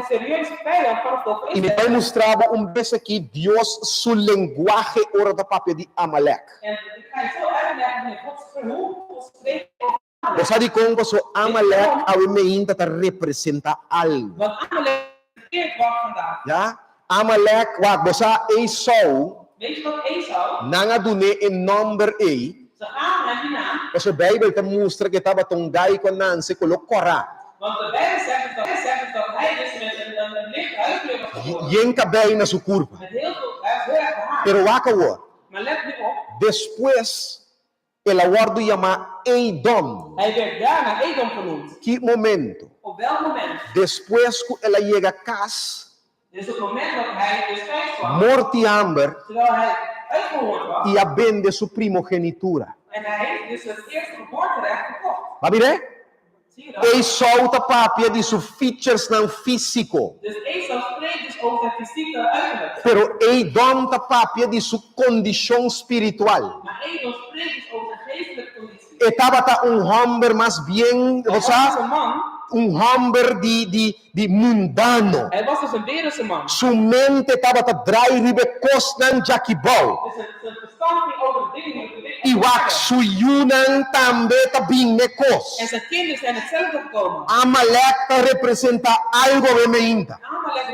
serieus vijand van het volk van I mi Israël. bai mustra bo un bes aki Dios su lenguahe ora ta papia di Amalek. En ik ga je zo uitleggen hoe God, hoe God spreekt over Bo Amalek. sa dikon? Paso Amalek awe meinta ta representa algu. Want Amalek verkeerd wordt vandaag. Ya? Amalek, wak, bo sa Esau, Weet je wat Esau? nan a dun'é e nòmber ei. Ze gaven hem die naam. Paso Beibel ta mustra ku e tabata un gai ku a nanse koló kòrá. Want de Bijbel zegt dus dat, zegt dus dat hij dus met een, een, een licht huidskleur was geboren. Yen kabei na su kurpa. Met heel veel, hij was heel erg behaard. Pero wak awor. Maar let nu op. Despues el a wòrdu yamá Edom. Hij werd daarna Edom genoemd. Ki momento? Op welk moment? Despues ku el a yega kas. Dus op het moment dat hij dus thuis kwam. Morti hamber. Terwijl hij uitgehoord was. I a bende su primogenitura. En hij heeft dus het eerste geboorterecht verkocht. Bo a mir'é? Zie je dat? Esau ta papia di su featuresnan físiko. Dus Esau spreekt dus over zijn fysieke uiterlijk. Pero Edom ta papia di su kondishon spiritual. Maar Edom spreekt dus over zijn geestelijke conditie. E tabata un hòmber mas bien, Hij bo was sa, dus een man. un hòmber di, di, di mundano. Hij was dus een wereldse man. Su mente tabata drai riba e kosnan djakibou. Dus zijn, zijn verstand ging over de dingen die de I wak su yunan tambe ta bin n'e kos. En zijn kinderen zijn hetzelfde gekomen. Amalek ta representá algu awe meinta. Amalek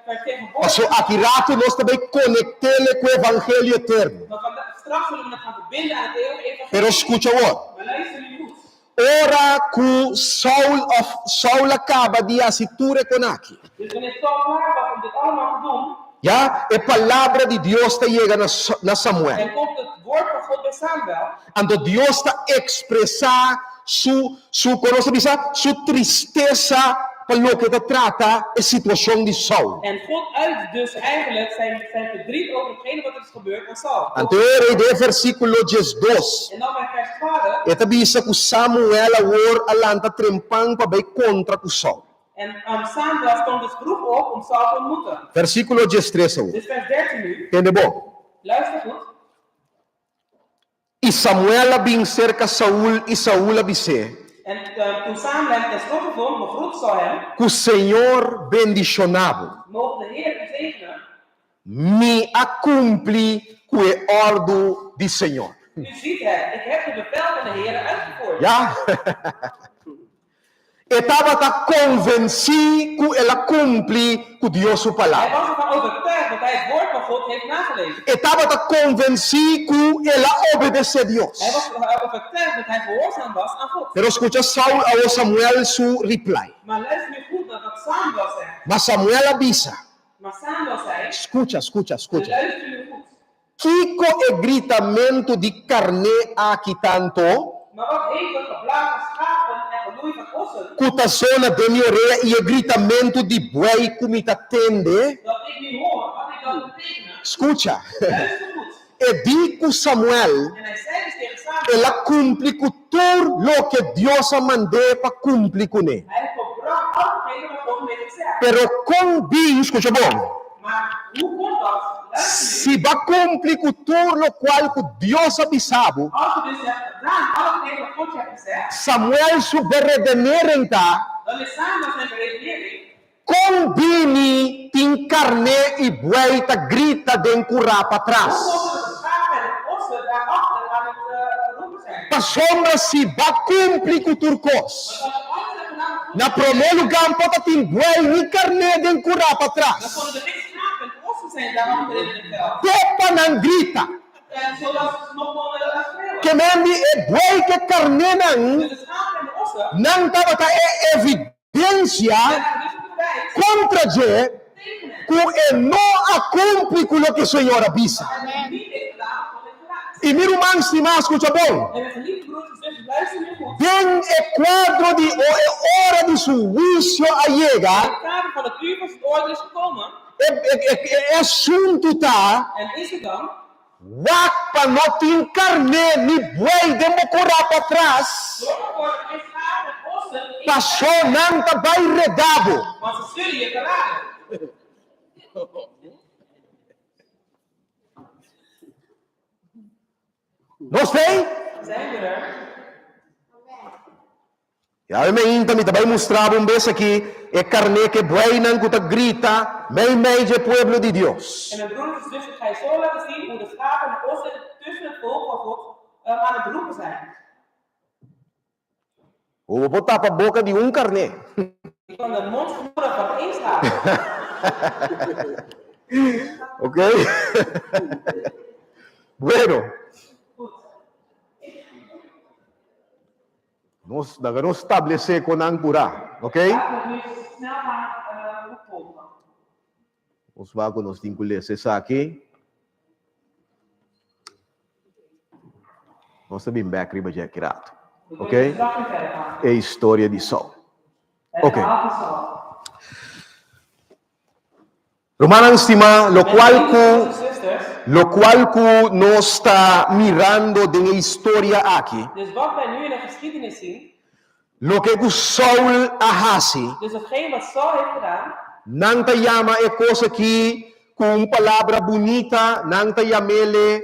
vertegenwoordigt. Paso aki ratu nos ta bai konekt'é ku evangelio eterno. Maar vandaag, straks zullen we het gaan verbinden aan het eeuwige evangelie. Pero skucha awor. Maar luister nu goed. Ora ku Saul of Saul a kaba di hasi tur e kon aki. Dus wanneer Saul klaar was om dit allemaal te doen. Ya, e palabra di Dios ta yega na na Samuel. En komt het woord van God bij Samuel. Anto Dios ta ekspresá su su kon nos ta bisa? Su tristesa pa loke ta trata e situashon di Saul. En God uit dus eigenlijk zijn zijn verdriet over hetgene wat er is gebeurd aan Saul. Anto e rei den versíkulo diesdos, En dan bij vers 12. e ta bisa ku Samuel awor a lanta trempan pa bai kontra ku Saul. En Samuel stond dus vroeg op om Saul te ontmoeten. Versíkulo diestres awor. Dus vers 13 nu. Tende bon. Luister goed. I Samuel a bin serka Saul i Saul a bis'é. En toen Samuel hem tenslotte vond, begroette Saul hem. Ku Señor bendishoná bo. Moge de Heer u zegenen. Mi a kumpli ku e òrdu di Señor. U ziet het, ik heb de bevel van de Heere uitgevoerd. Ja. E tabata konvensí ku el a kumpli ku Dios su Hij palabra. was ervan overtuigd dat hij het woord van God heeft nageleefd. E tabata konvensí ku el a obedesé Dios. Hij was ervan overtuigd dat hij gehoorzaam was aan God. Pero skucha Saul awo Samuel su reply. Maar luister nu goed naar wat Samuel zegt. Ma Samuel a bisa. Maar Samuel zei. Skucha, skucha, skucha. Luister nu goed. Kiko e gritamentu di karné aki ta anto? Maar wat heeft dat geblaaf van schapen en geloei van ossen? Ku ta zona den mi orea i e gritamentu di buey ku mi ta tende? Dat ik nu hoor, wat heeft dat betekenen? Skucha. Luister goed. E di ku Samuel, En hij zei dus tegen Samuel. el a kumpli ku tur loke Dios a mand'é pa kumpli kuné. Hij heeft volbracht al hetgene wat God hem heeft gezegd. Pero kon bin, skucha bon. Maar hoe komt dat? Luister nu. Si bo a kumpli ku tur lokual ku Dios a bisa bo. Als je dus hebt gedaan al hetgene wat God je hebt gezegd. Samuel su beredenering ta. Dan is Samuel zijn beredenering. Kon bini tin karné i buey ta grita den kurá patras? Hoe komt het dat de schapen en de ossen daarachter aan het roepen zijn? Pasobra si bo a kumpli ku tur kos. Want als je alles hebt gedaan wat God Na promé lugá no por ta tin buey ni karné den kurá patras. Dan konden er geen schapen en ossen zijn daarachter in het veld. Te pa nan grita. En zodat ze nog konden schreeuwen. Ke men di e buey ku e karnénan. Dus de schapen en de ossen. Nan tabata e evidensia kontra dje ku e no a kumpli ku loke Señor a bisa. I mi ruman stimá, skucha bon. Den e kuadro di o e ora di su huisio a yega, e asuntu ta, Wak pa no tin karné ni buey den bo kurá patras, pasó nan ta bai reda bo. Nos tei? I awe meinta mi ta bai mustra bo un bes aki e karné ku e bueynan ku ta grita meimei dje pueblo di Dios. En mijn broeders en zussen, ik ga je zo laten zien hoe de schapen en de ossen tussen het volk van God aan het roepen zijn. Bo bo por tapa boka di un karné. Je kan de mond snoeren van één schaap. Ok. Bueno. Goed. Nos laga nos stablesé kon nan purá, ok? Laten we het nu snel gaan opvolgen. Nos wak ku nos tin ku lesa esaki. Nos ta bin bèk riba dje aki rato, We ok? kunnen straks weer verder gaan. E historia di Saul. Het Ok. verhaal van Saul. Rumannan stimá, lokual ku lokual ku nos ta mirando den e historia aki, Dus wat wij nu in de geschiedenis zien, loke ku Saul a hasi, dus hetgeen wat Saul heeft gedaan, nan ta yama e kos aki ku un palabra bunita, nan ta yam'ele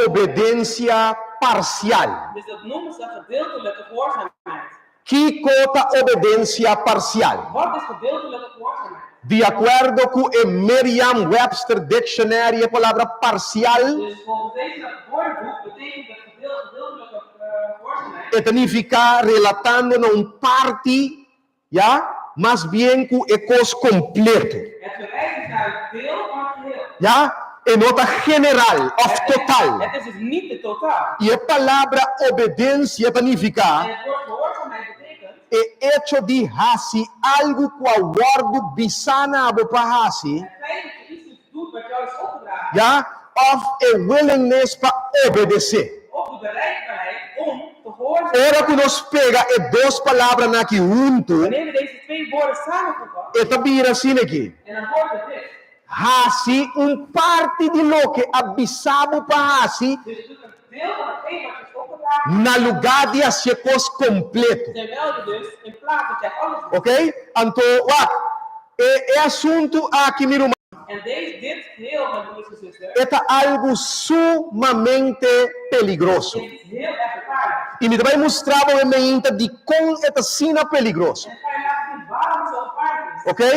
obedensia parsial. Dus dat noemen ze gedeeltelijke gehoorzaamheid. Kiko ta obedensia parsial? Wat is gedeeltelijke gehoorzaamheid? Di akuerdo ku e Merriam-Webster Dictionary e palabra parsial. Dus volgens deze woordenboek betekent het gedeeltelijke gehoorzaamheid. E ta nifiká relatando na un parti, ya, mas bien ku e kos kompleto. Het verwijst dus naar een deel van het geheel. Ya, e no ta general òf total. Het is dus niet de totaal. I e palabra obedensia ta nifiká. En het woord gehoorzaamheid betekent. E echo di hasi algu ku a wòrdu bisá na bo pa hasi. Het feit dat je iets dus doet wat jou is opgedragen. Ya, òf e willingness pa obedesé. Of de bereidbaarheid om te gehoorzamen. Ora ku nos pega e dos palabranan aki huntu. Wanneer we deze twee woorden samenvoegen. E ta bira asina aki. En dan wordt het dit. Hasi un parti di loke a bisa bo pa hasi. Dus je doet een deel van hetgeen wat je is opgedragen. Na lugá di hasi e kos kompleto. Terwijl je dus in plaats dat jij alles doet. Oké? Anto, wak, e e asuntu aki, mi ruman. En deze, dit geheel, mijn broers en zusters. E ta algu sumamente peligroso. Is heel erg gevaarlijk. I mi ta bai mustra bo e meinta dikon e ta asina peligroso. En ik ga je laten zien waarom het zo gevaarlijk is. Oké?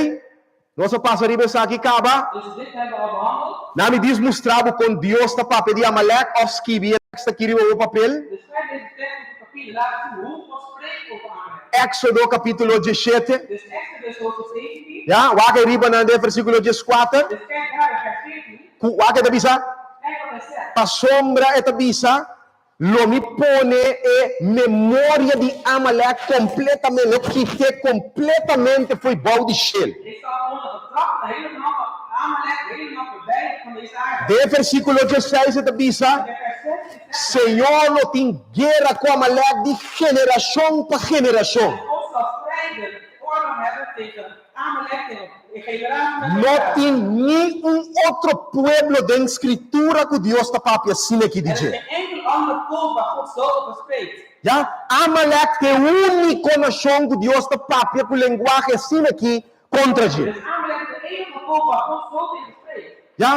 Nos a pasa riba esaki kaba. Dus dit hebben we al behandeld. Na mi dis mustra bo kon Dios ta papia di Amalek òf skibi e tekst aki riba bo papel. Dus schrijf deze tekst op het papier en laat zien hoe God spreekt over Amalek. Éxodo kapítulo diesshete. Dus Exodus hoofdstuk 17. Ya, wak ei riba nan den versíkulo dieskuater. Dus kijk daar in vers 14. Ku wak e ta bisa? Kijk wat hij zegt. Pasobra e ta bisa, Lo mi pone e memoria di Amalek kompletamente, lo kit'é kompletamente fo'i bou di shel. Ik zal onder gedachte helemaal van Amalek helemaal verwijderen van deze aarde. Den versíkulo diesseis e ta bisa, In vers 16 zegt Señor lo tin guera ku Amalek di generashon pa generashon. God zal strijden, oorlog hebben tegen Amalek tegen generatie na No generatie. tin ni un otro pueblo den Skritura ku Dios ta papia asina aki di Er is dje. geen enkel ander volk waar God zo over spreekt. Ya, Amalek ta e úniko nashon ku Dios ta papia ku lenguahe asina aki kontra dje. Dus Amalek is het enige volk waar God zo tegen spreekt. Ya,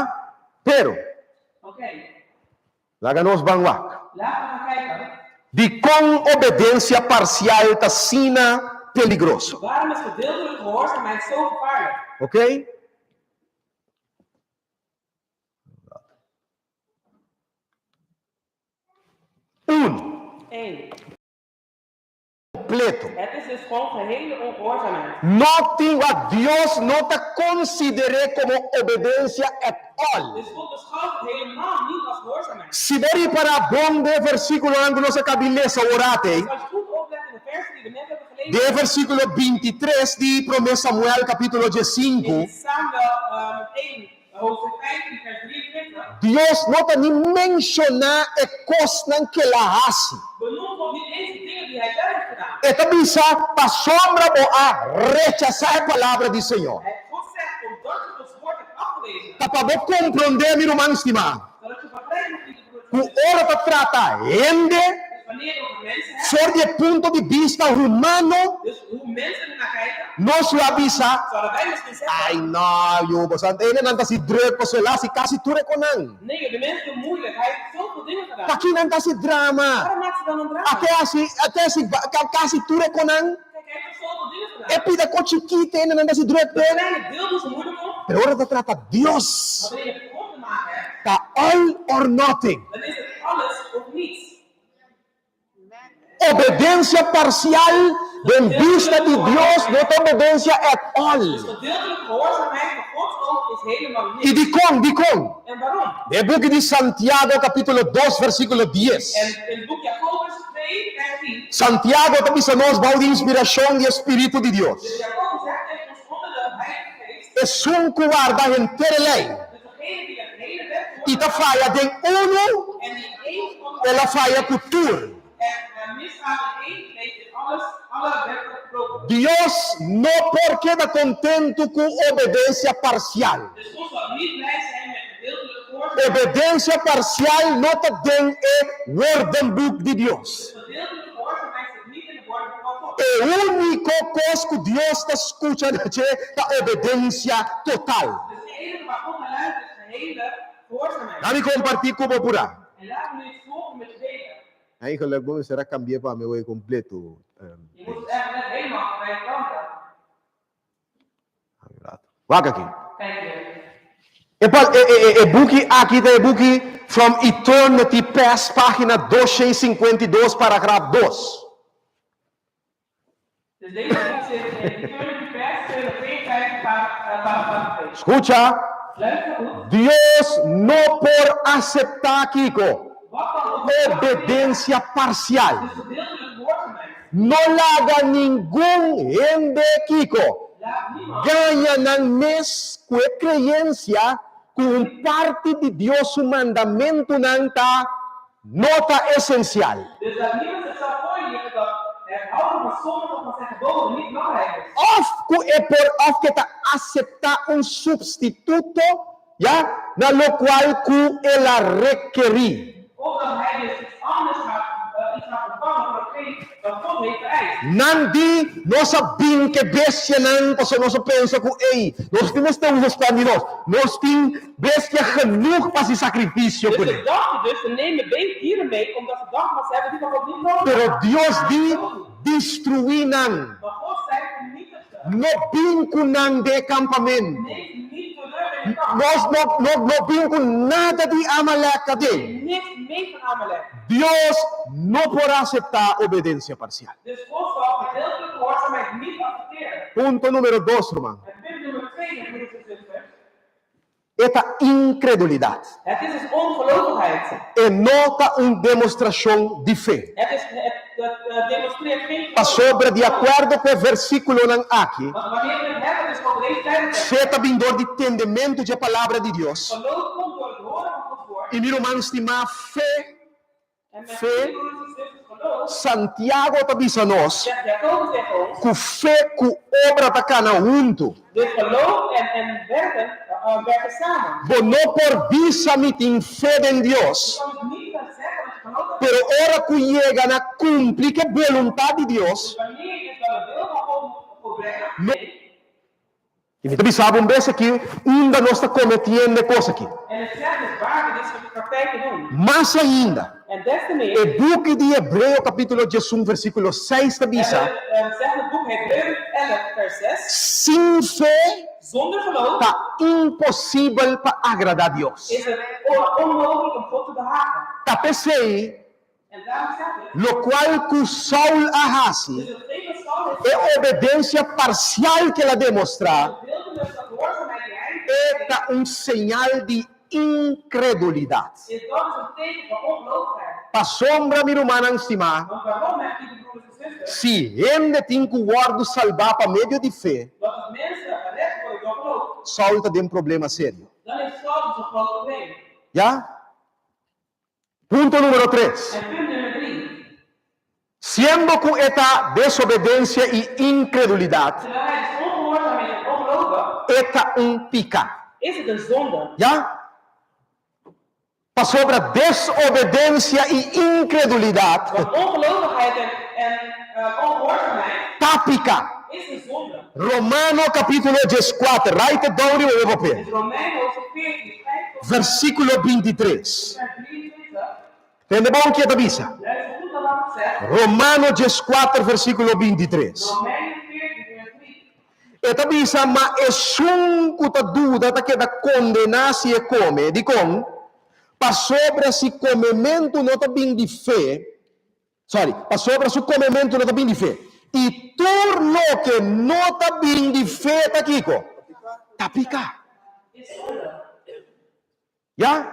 pero. Oké. Laga nos ban wak. Laten we gaan kijken. Dikon obedensia parsial ta asina peligroso? Waarom is gedeeltelijke gehoorzaamheid zo gevaarlijk? Oké? Un. Eén. Completo. Het is dus gewoon gehele ongehoorzaamheid. No tin wak, Dios no ta konsider'é komo obedensia at all. Dus God beschouwt het helemaal niet als gehoorzaamheid. Si bo ripará bon den e versíkulonan ku nos a kabi lesa ora te, Dus als je goed oplet in de versen die we net hebben gelezen. den e versíkulo bintitres di Promé Samuel kapítulo diesinku, In Samuel 1, hoofdstuk 15, vers 23. Dios no ta ni menshoná e kosnan ku el a hasi. Benoemt God niet eens de dingen die hij wel heeft gedaan. E ta bisa, Pasobra bo a rechasá e palabra di Señor. God zegt, omdat je Gods woord hebt afgewezen. Ta pa bo komprondé, mi ruman stimá, Zodat je begrijpt, mijn lieve broers en ku zusters. ora ta trata hende, Dus wanneer je over mensen hebt. for di e punto di bista humano, Dus hoe mensen ernaar kijken. Nos lo a bisa, Zouden wij misschien zeggen, Ai no, yu, boso anta nan ta hasi druk, pasobra el a hasi kasi tur e konan. Nee, de mens doet moeilijk. Hij heeft zoveel dingen gedaan. Paki nan ta hasi drama? Waarom maakt ze dan een drama? Ate hasi, ate hasi kasi tur e konan. Kijk, hij heeft zoveel dingen E gedaan. pida ko chikito hende nan ta hasi druk De p'e. kleine deel doen ze moeilijk om. Pero ora ta trata Dios, Maar wanneer je God te maken hebt, ta all or nothing. dan is het alles of niets. Obedensia parsial den bista di Dios no ta obedensia at all. Dus gedeeltelijke gehoorzaamheid van Gods oog is helemaal I niets. dikon? Dikon? En waarom? Den buki di Santiago kapítulo dos versíkulo dies. En in het boek Jacobus 2, vers 10. Santiago ta bisa nos bou di inspirashon di e Spiritu di Dios. Dus Jacobus zegt tegen ons onder de Heilige Geest. Esun ku warda henter e lei Dus degene die de hele wet i ta faya den unu, En die één gebod el a faya ku tur. En misgaat in één, heeft in alles, alle wetten gebroken. Dios no por keda kontentu ku obedensia parsial. Dus God zal niet blij zijn met gedeeltelijk gehoorzaamheid. Obedensia parsial no ta den e woordenboek di Dios. Dus gedeeltelijke gehoorzaamheid zit niet in het woordenboek van God. E úniko kos ku Dios ta skucha na dje ta obedensia total. Dus het enige waar God naar luistert is gehele gehoorzaamheid. Laat mi kompartí ku bo purá. En laat me nu iets volgen met je delen. Eigenlijk bo mester a kambi'é pa mi hoy kompleto. Je moet het eigenlijk net helemaal bij veranderen. Wak aki. Kijk hier. E, pa, e, e, e, e buki aki ta e buki From Eternity Past, pagina 252, paragraf 2. Dus deze boek zit in Eternity Past, 252, paragraaf 2. Skucha, Luister goed. Dios no por aseptá kiko? Wat kan God niet Obedensia parsial. Dus gedeeltelijk gehoorzaamheid. No laga ningun hende kiko? Laat niemand Gaña nan mes ku e kreensia ku un parti di Dios su mandamentunan ta no ta esensial. Dus laat niemand zichzelf voorliegen dat het houden van sommige van zijn geboden niet belangrijk is. Òf ku e por òf ke ta aseptá un supstituto, ya, na lokual ku el a rekerí. Of dat hij dus iets anders gaat, iets gaat ontvangen voor hetgeen dat God heeft vereist. Nan di, Nos a bin ku e bestianan pasobra nos a pensa ku ei, nos tin mester usa span di nos. Nos tin bestia genoeg pa hasi sakrifisio Dus kuné. ze dachten dus, ze nemen dieren mee, omdat ze dachten dat ze hebben die van God niet nodig. Pero Dios di, Destruí nan. Maar God zei, vernietig ze. No bin ku nan den e kampamentu. Neem niet terug in het kamp. Nos no, no, no bin ku nada di Amalek aden. Niks mee van Amalek. Dios no por aseptá obedensia parsial. Dus God zal gedeeltelijke gehoorzaamheid niet accepteren. Punto numero dos, ruman. En punt nummer 2, mijn broeders en zusters. E ta inkredulidat. Het is dus ongelovigheid. E no ta un demostrashon di fe. Het, is, het, het, het demonstreert geen geloof. Pasobra di akuerdo ku e versíkulonan aki, Want wanneer we het hebben dus over deze tijd, fe ta bin dor di tendementu dje Palabra di Dios. geloof komt door het horen van Gods woord. I mi ruman stimá, fe, En mijn fe, broeders en zusters, geloof, Santiago ta bisa nos zegt Jacobus tegen ons, ku fe ku obra ta kana huntu. Dus geloof en, en werken, werken samen. Bo no por bisa mi tin fe den Dios, Je kan dus niet gaan zeggen dat je geloof hebt. pero ora ku yega na kumpli ku e boluntat di Dios, Dus wanneer je dus wel het wil van God moet volbrengen, no. I mi ta bisa bo un bes aki unda nos ta kometiendo e kos aki. En het zegt dus waar we dit soort praktijken doen. Mas ainda, En des te meer, e buki di Hebreo kapítulo diesun versíkulo seis ta bisa, en, zegt het boek Hebreeën 11 vers 6, Sin fe zonder geloof ta imposibel pa agradá Dios. is het onmogelijk om God te behagen. Ta p'esei, En daarom zegt het, lokual ku Saul a hasi, dus hetgeen wat Saul heeft e obedensia parsial ku el a demostrá, de gedeeltelijke gehoorzaamheid die hij heeft e ta un señal di inkredulidat. is dat is een teken van ongeloofheid. Pasobra, mi rumannan stimá, Want waarom, mijn lieve broeders en zusters? si hende tin ku wòrdu salbá pa medio di fe, Want als mensen gered worden door geloof, Saul ta den problema serio. dan heeft Saul dus een groot probleem. Ya? Punto numero tres. En punt nummer 3. Siendo ku e ta desobedensia i inkredulidat, Terwijl hij dus ongehoorzaam is en ongelovig, e ta un pika. is het een zonde. Ya? Pasobra desobedensia i inkredulidat Want ongelovigheid en, en ongehoorzaamheid ta pika. Is een zonde. Romano kapítulo 14, write it down riba bo papel. Dus Romeinen hoofdstuk 14, 5 tot Versíkulo 23. vers 23. Tende bon ke e ta bisa. Luister goed naar wat het zegt. Romano 14, versíkulo 23. Romeinen 14, vers 3. E ta bisa, Ma esun ku ta duda ta keda kondená si e kome. Dikon? Pasobra si komementu no ta bin di fe, sorry, pasobra su komementu no ta bin di fe. I tur loke no ta bin di fe ta kiko? Ta piká. Ya,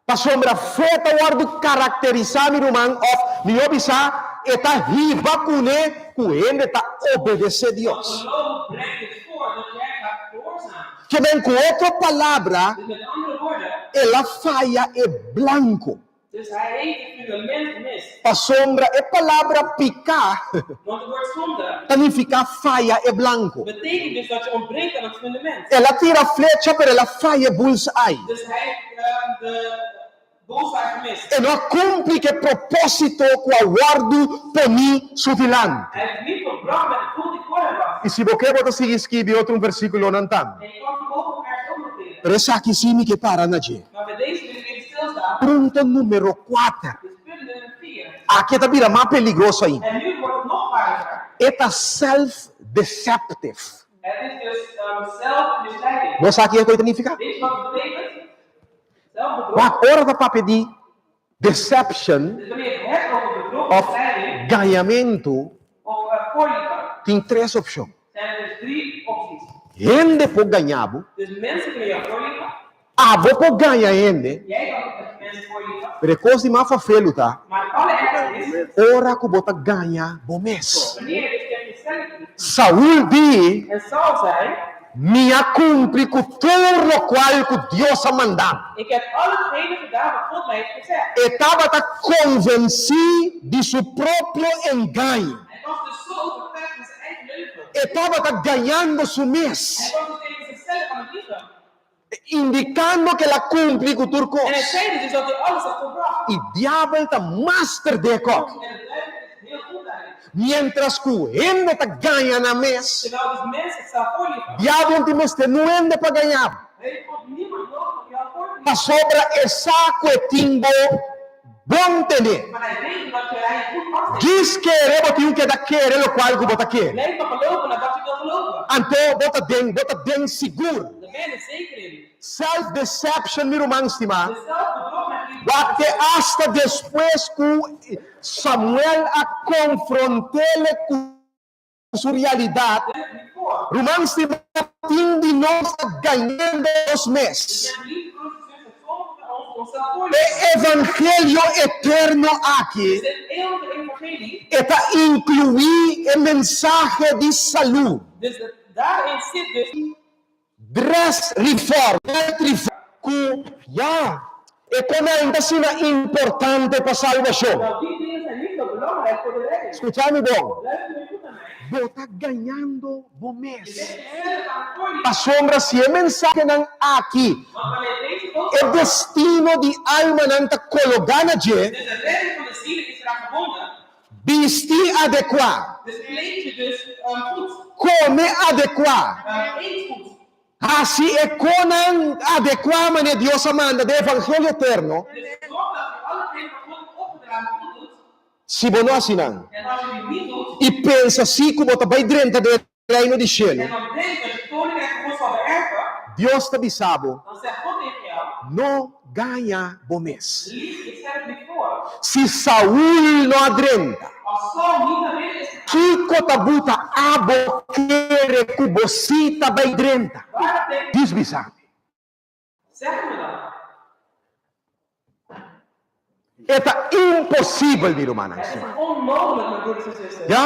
pasobra fe ta wòrdu karakterisá, mi ruman, òf mihó bisá, e ta hiba kuné ku hende ta obedesé Dios. Want geloof brengt dus voor dat jij gaat gehoorzamen. Ke men ku otro palabra, Dus met andere woorden, el a faya e blanko. Dus hij heeft het fundament gemist. Pasobra e palabra piká Want het woord zonde ta nifiká faya e blanko. betekent dus dat je ontbreekt aan het fundament. El a tira flecha pero el a faya e bullseye. Dus hij heeft de bullseye gemist. E no a kumpli ku e propósito ku a wòrdu poní su dilanti. Hij heeft niet volbracht met het doel die voor hem was. I si bo ke bo ta sigui skibi otro un versíkulonan tambe. En je kan de volgende vers ook nog leren. Pero esaki sí mi ke para na dje. Maar bij deze wil ik even stilstaan. Punto numero kuater. Dus punt nummer 4. Aki e ta bira mas peligroso ainda. En nu wordt het nog gevaarlijker. E ta self-deceptive. Het is dus zelfmisleiding. Bo sa kiko e ta nifiká? Weet je wat het betekent? Zelfbedrog. Wak, ora ta papia di deception Dus wanneer je het hebt over bedrog, òf misleiding gañamentu, of voorliegen, tin tres opshon. zijn er dus drie opties. Hende por gaña bo. Dus mensen kunnen jou voorliegen. Abo por gaña hende. Jij kan ook met mensen voorliegen. Pero e kos di mas fafelu ta Maar het allerergste is, ora ku bo ta gaña bo mes. wanneer je dus tegen jezelf liegt. Saul di, En Saul zei, Mi a kumpli ku tur lokual ku Dios a manda mi. Ik heb al hetgene gedaan wat God mij heeft gezegd. E tabata konvensí di su propio engaño. Hij was dus zo overtuigd van zijn eigen leugen. E tabata gañando su mes. Hij was dus tegen zichzelf aan het liegen. Indikando ku el a kumpli ku tur En hij kos. zei dus dat hij alles had volbracht. I diabel ta master den e kok. En de duivel is heel goed daarin. Miéntras ku hende ta gaña nan mes, Terwijl dus mensen het zelf voorliegen. diabel no tin mester nu hende pa gaña bo. Heeft God niemand nodig om jou voor te liegen. Pasobra e sa ku e tin bo bon tene. Maar hij weet dat je hij goed vast heeft. Djis kere bo tin keda kere lokual ku bo ta kere. Blijf maar geloven naar wat je wil geloven. Anto bo ta den, bo ta den sigur. Daar ben je er zeker in. Self deception, mi ruman stimá. Dus zelfbedrog met liefde. Wak te asta despues ku Samuel a konfront'é ku su realidat. Ruman stimá, tin di nos ta gañando nos mes. E evangelio eterno aki e ta inkluí e mensahe di salú. Dress reform, health reform, ku ya e konan ta asina importante pa salbashon. Skucha mi bon, bo ta gañando bo mes. Pasobra si e mensahenan aki, e destino di almanan ta kologá na dje, bisti adekuá, kome adekuá, hasi e konan adekuá manera Dios a manda den evangelio eterno, si bo no hasi nan i pensa si ku bo ta bai drenta den e Reino di shelu, Dios ta bisa bo, No gaña bo mes. Si Saul no a drenta, kiko ta buta abo kere ku bo si ta bai drenta? Dios bisa mi. E ta imposibel, mi rumannan stimá. Ya,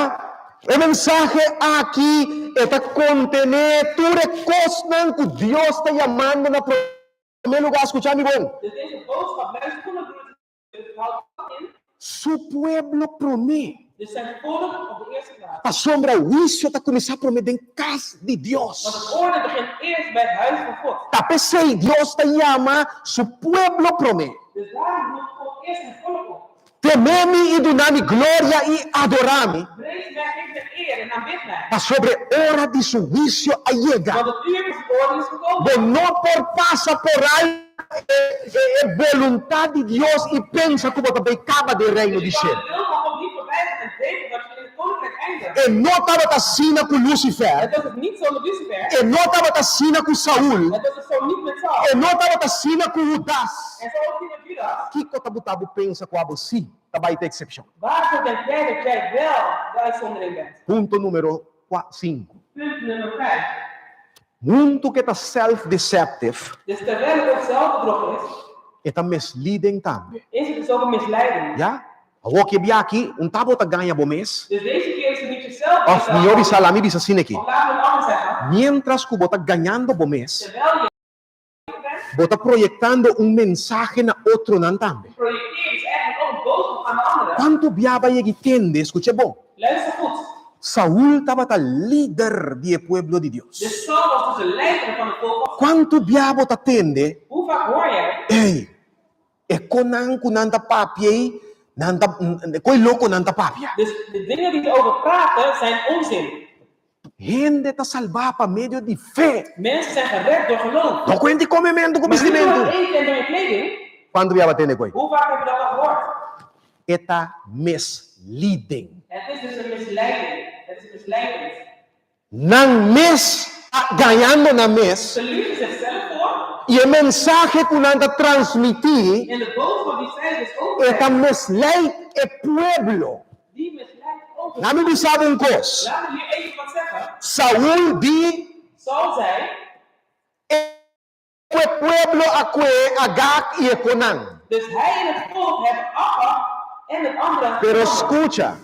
e mensahe aki e ta kontené tur e kosnan ku Dios ta yamando na promé lugá. Skucha mi bon. Su pueblo promé. Pasobra huisio ta kuminsá promé den kas di Dios. Ta p'esei Dios ta yama su pueblo promé. Teme mi i duna mi gloria i adorá mi. Vrees mij, geef mij eer en aanbid mij. Pasobra e ora di su huisio a yega. Want het uur van zijn oordeel is gekomen. Bo no por pasa por alto e boluntat di Dios i pensa ku bo ta bai kaba den Reino di Dus je kan shelu. de wil van God niet voorbij gaan en denken dat je in het koninkrijk eindigt. E no tabata asina ku Lucifer. Het was het niet zo met Lucifer. E no tabata asina ku Saul. Het was het zo niet met Saul. E no tabata asina ku Hudas. En zo ook niet met Judas. Kiko ta buta bo pensa ku abo sí ta bai ta eksepshon? Waarvoor denk jij dat jij wel de uitzondering bent? Punto numero sinku. Punt nummer 5. Huntu ku e ta self-deceptive, Dus terwijl het ook zelfbedrog is, e ta misleading tambe. is het dus ook een misleiding. Ya? Awor ku e bia aki, un ta bo ta gaña bo mes? Dus deze keer is het niet jezelf die Òf jezelf mihó bisa, laat mi bisa asina aki. Of laat me het anders zeggen. Miéntras ku bo ta gañando bo mes, Terwijl je bent, bo ta proyektando un mensahe na otronan tambe. projecteer je dus eigenlijk ook een boodschap aan de anderen. Kuantu bia bo a yega tende, skucha bon. Luister goed. Saul tabata lider di e pueblo di Dios. Dus Saul was dus de leider van het volk. Kuantu bia bo ta tende, Hoe vaak hoor jij? ey, e konan ku nan ta papia ei, nan ta, koi loko nan ta papia. Dus de dingen die ze over praten zijn onzin. Hende ta salbá pa medio di fe. Mensen zijn gered door geloof. No kuenta di komementu ku Maar niet door bistimentu. het eten en door je kleding. Kuantu bia bo a tende koi? Hoe vaak heb je dat al gehoord? E ta misleading. Het is dus een misleiding. Het is misleidend. Nan mes ta gañando nan mes. Ze liegen zichzelf voor. I e mensahe ku nan ta transmití En de boodschap die zij dus e ta overbrengen, misleid e pueblo. die misleidt ook. Laat mi bisa bo un kos. Laat me hier even wat zeggen. Saul di Saul zei, e ku e pueblo a kue Agag i e konan. dus hij en het volk hebben Agag en het andere Pero genomen. skucha.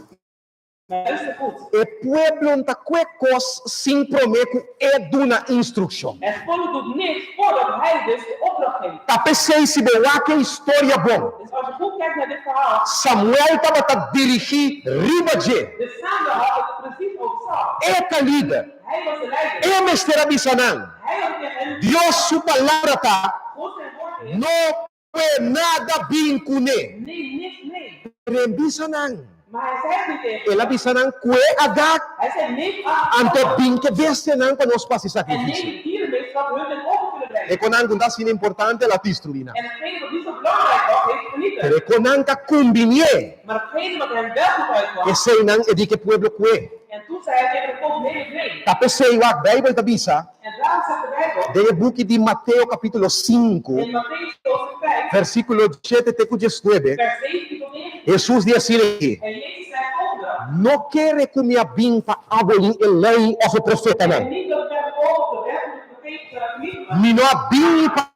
Maar luister goed. E pueblo no ta kue kos sin promé ku e duna instrukshon. Het volk doet niks voordat hij dus de opdracht geeft. Ta p'esei si bo wak e historia bon. Dus als je goed kijkt naar dit verhaal, Samuel tabata dirigí riba dje. dus Samuel had het precies over Saul. E ta lider. Hij was de leider. E mester a bisa nan. Hij had tegen hen, Dios su palabra ta, God zijn woord is, no kue nada bin kuné. neem niks mee. Pero e bisa nan. Maar hij zei het niet tegen El a bisa nan kue Agag, Hij zei neem af anto bin ku e bestianan pa nos pa hasi en sakrifisio. neem de dieren mee, zodat we hun ten offer kunnen brengen. E konan ku ta asina importante el a destruí nan. En hetgene wat niet zo belangrijk was, heeft hij vernietigd. Pero e konan ku a kumbinié, Maar hetgene wat hem wel goed uitkwam, eseinan e di ku e pueblo kue. en toen zei hij tegen de volk, neem het mee. Ta p'esei wak Beibel ta bisa En daarom zegt de Bijbel, den e buki di Mateo kapítulo sinku, in Mattheüs hoofdstuk 5, versíkulo shete te ku diesnuebe, vers 17 tot 19, Hesus di asina aki, en Jezus zei het volgende, No kere ku mi a bin pa abolí e lei òf e profetanan. En niet dat ik ben gekomen om de wet of de profeten te vernietigen. Mi no a bini pa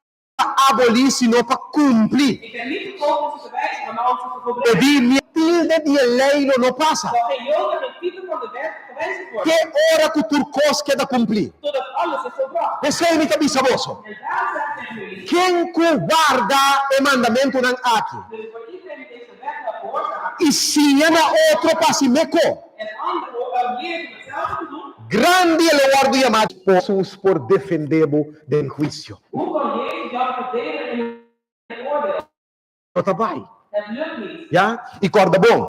abolí, sino pa kumpli. Ik ben niet gekomen om ze te wijzigen, maar om ze te E volbrengen. di, Ni tilde di e lei lo no pasa. Zal geen jota, geen titel van de wet gewijzigd worden, Te ora ku tur kos keda kumplí. totdat alles is volbracht. P'esei mi ta bisa boso, En daarom zeg ik tegen jullie, ken ku warda e mandamentunan aki dus voor iedereen die deze wet wil gehoorzamen i siña na otro pa hasi mekó, en anderen leert om hetzelfde te doen, grandi e lo wòrdu yamá. Hesus por defendé bo den huisio. Hoe kan Jezus jou verdedigen in het oordeel? No ta bai. Het lukt niet. Ya? I kòrda bon.